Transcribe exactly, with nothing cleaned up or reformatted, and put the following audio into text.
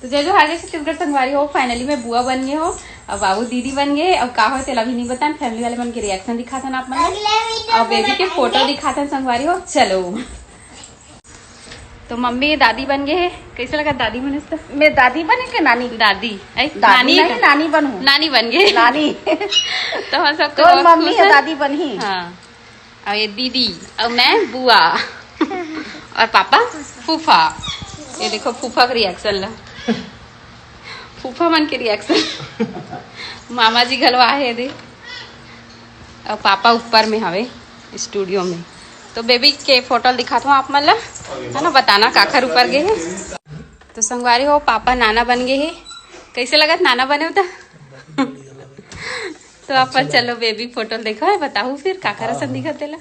तो जय जोहार, जय छत्तीसगढ़ संगवारी हो, finally मैं बुआ बन गए हो, अब बाबू दीदी बन गए। अब का हो तेला भी नहीं बतान, family वाले मन के reaction दिखाथन आप मन ला, और baby के photo दिखाथन संगवारी हो। चलो, तो मम्मी ये दादी बन गए है। कैसे लगा दादी बने तो? मैं दादी बने के नानी? दादी। ऐ, दादी नानी नहीं, तो नानी बनू। नानी बन गए। नानी। तो हम सब तो तो बहुत मम्मी खुश है, हैं। दादी बनी। हाँ, और ये दीदी, और मैं बुआ, और पापा फूफा। ये देखो फूफा का reaction ला, फूफा मन के reaction। मामा जी घलो आहे दे, और पापा ऊपर में हवे studio में। तो baby के photo दिखात हूँ आप मन ला, है ना, बताना काखर ऊपर गए है। तो संगवारी हो, पापा नाना बन गए है। कैसे लगत नाना बने होता? तो आप चलो baby photo देखो है, बताओ फिर काखर असन दिखत तेला।